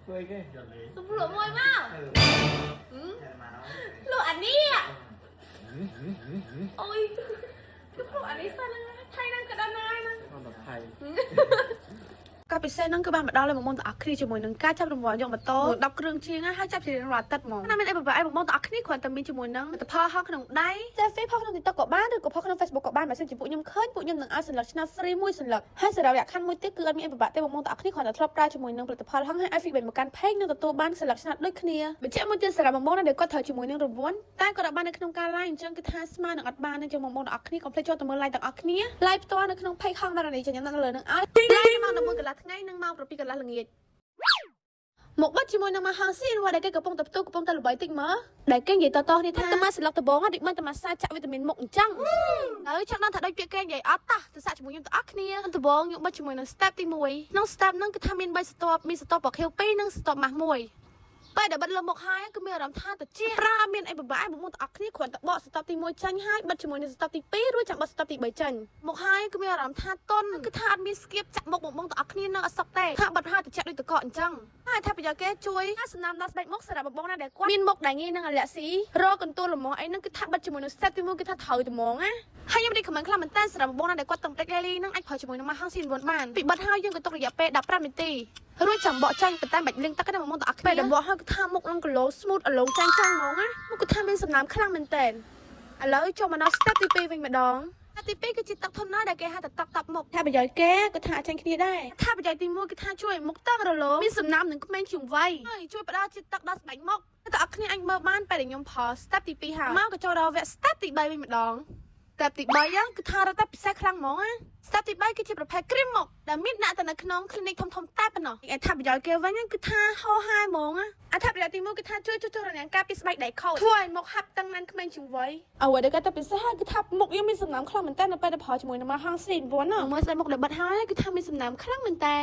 ធ្វើគេ សុំភ្លក់មួយមកភ្លក់អានេះអូយគឺភ្លក់អានេះសិនណាថៃហ្នឹងក៏ដល់ណាយណា អត់ថៃ ការពិសេសហ្នឹងគឺបានមកដល់ឲ្យបងប្អូនទាំងអស់គ្នាជាមួយនឹងការចាប់រង្វាន់យកម៉ូតូ10គ្រឿងជាងណាហើយចាប់ជារៀងរាល់អាទិត្យហ្មងណាមានអីពិបាកអីបងប្អូនទាំងអស់គ្នាគ្រាន់តែមានជាមួយនឹងលទ្ធផលហោះក្នុងដៃ selfie ផុសក្នុង TikTok ក៏បានឬក៏ផុសក្នុង Facebook ក៏បានបើសិនជាពួកខ្ញុំឃើញពួកខ្ញុំនឹងឲ្យសន្លឹកឆ្នោត free មួយសន្លឹកហើយសម្រាប់លក្ខខណ្ឌមួយទៀតគឺអត់មានអីពិបាកទេបងប្អូនទាំងអស់គ្នាគ្រាន់តែធ្លាប់ប្រើជាមួយនឹងផលិតផលហងហើយឲ្យ feedback មកកាន់ page នឹងទទួលបានសន្លឹកឆ្នោតដូចគ្នាបញ្ជាក់មួយទៀតសម្រាប់បងប្អូនដែលគាត់ត្រូវជាមួយនឹងរង្វាន់តែគាត់អត់បាននៅក្នុងការ live អញ្ចឹងគឺថាស្មើនឹងអត់បានអញ្ចឹងបងប្អូនទាំងអស់គ្នាកុំភ្លេចចូលទៅមើល live ទាំងអស់គ្នា live ផ្ទាល់នៅក្នុង page ហងដារនីចាំខ្ញុំដាក់នៅលើនឹងឲ្យ live ម៉ោង11កន្លះថ្ងៃនិងម៉ោង7កន្លះល្ងាចមកបិទជាមួយនឹងមកហងស៊ីនវដែលគេកំពុងតែផ្ទុះកំពុងតែល្បីតិចមើលដែលគេនិយាយតតគ្នាថាតើមកស្លឹកដបងដូចមិនតមកសាចាក់វីតាមីនមុខអញ្ចឹងហើយចង់ដឹងថាដូចពាក្យគេនិយាយអត់តោះទៅសាកជាមួយខ្ញុំទាំងអស់គ្នាដំបងខ្ញុំបិទជាមួយនឹង step ទី1ក្នុង step ហ្នឹងគឺថាមាន3 step មាន step បខៀវ2និង step ម៉ាស់1ពេលដែលបិទលើមុខហើយគឺមានអារម្មណ៍ថាតិចប្រើអត់មានអីពិបាកបងប្អូនទាំងអស់គ្នាគ្រាន់តែបក step ទី1ចេញហើយបិទជាមួយនឹង step ទី2រួចចាំបិទ step ទី3ចេញមុខហើយគឺមានអារម្មណ៍ថាតុនគឺថាអត់មានស្គៀបចាក់មុខបងប្អូនទាំងអស់គ្នានៅអត់សក់ទេថាបិទហើយតិចដូចតកអញ្ចឹងហើយថាប្រយោជន៍គេជួយសំណាមដល់ស្បែកមុខសម្រាប់បងប្អូនណាដែលគាត់មានមុខដែលងាយនឹងអាឡែស៊ីរកកន្ទួលលំអីហ្នឹងគឺថាបិទជាមួយនឹង step ទី1គឺថាត្រូវត្មងណាហើយខ្ញុំ recommend ខ្លាំងមែនតើសម្រាប់បងប្អូនណាដែលគាត់តំតិចលេលីនឹងអាចប្រើជាមួយនឹងម៉ាហងស៊ីនវុនបានពីបិទហើយយើងក៏ទុករយៈពេល15នាទីរួចចាំបកចាញ់ប៉ុន្តែមិនបាច់លាងទឹកទេណាបងប្អូនទាំងអស់គ្នាពេលដែលបកហើយគឺថាមុខនឹង glow smooth អលងចាញ់ចាញ់ហ្មងណាមុខគឺថាមានសំណើមខ្លាំងមែនតើឥឡូវចូលមកដល់ step ទី2វិញម្ដងទី2គឺជាទឹក toner ដែលគេហៅថាទឹកតប់មុខថាប្រយោជន៍គេក៏ថាចាញ់គ្នាដែរថាប្រយោជន៍ទី1គឺថាជួយឲ្យមុខតឹងរលោងមានសំណើមនិងក្មេងជាងវ័យហើយជួយផ្ដល់ជាតិទឹកដល់ស្បែកមុខតែអត់គ្នាអាចមើលបានពេលដែលខ្ញុំផល step ទី2ហើយមកក៏ចូលដល់វគ្គ step ទី3វិញម្ដង step ទី3ហ្នឹងគឺថារត់តែពិសេសខ្លាំងហ្មងណា step ទី3គឺជាប្រភេទគ្រីមមុខដែលមានដាក់តែនៅក្នុង clinic ធំៗតែប៉ុណ្ណោះអត្ថប្រយោជន៍គេវិញគឺថាហោហាយហ្មងណាអត្ថប្រយោជន៍ទី1គឺថាជួយជួសជុលរនាំងការពីស្បែកដែលខូចធ្វើឲ្យមុខហាប់តឹងណែនក្មេងជាងវ័យអ្វីដែលគាត់តែពិសេសគឺថាមុខយើងមានសំណើមខ្លាំងមែនតើនៅពេលដែលប្រើជាមួយនឹងម៉ាហង 3 in 1ណាមើលស្បែកមុខដែលបិទហើយគឺថាមានសំណើមខ្លាំងមែនតើ